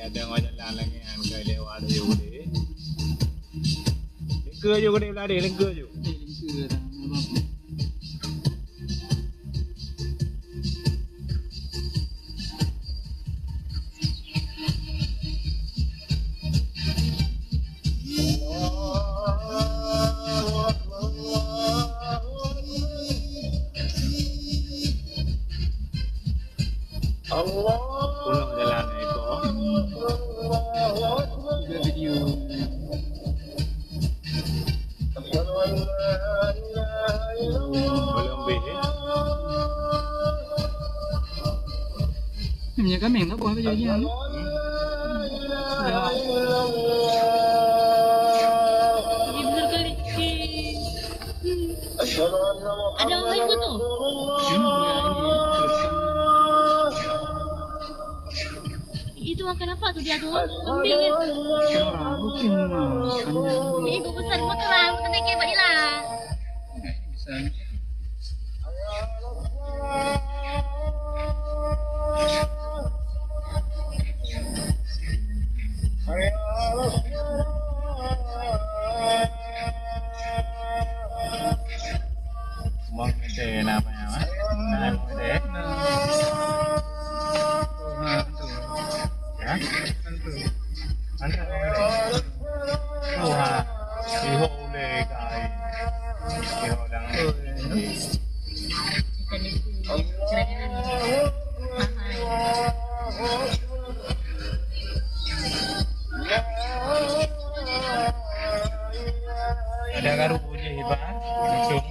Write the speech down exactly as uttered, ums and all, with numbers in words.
Ada orang jalan lagi kan, kai lewat dia boleh. Lengka je kena belah dia, lengka je. Pulang jalan iko. Video. Belum bih, eh. Minyak kambing tak buah baju ni. Dah. Ada orang lain ke tu? Itu makan apa tu dia tu? Kambing kan? Orang mungkin mah. Eh, ibu besar makan lah. Bukan tak kira balik lah. Mong ete nama ya, Mas? Nah, ete. Nah, tu. Hah? Antu. Antu. Tuhan. Iho uleh kai. Iho dang. Ada garu je, Iban. Langsung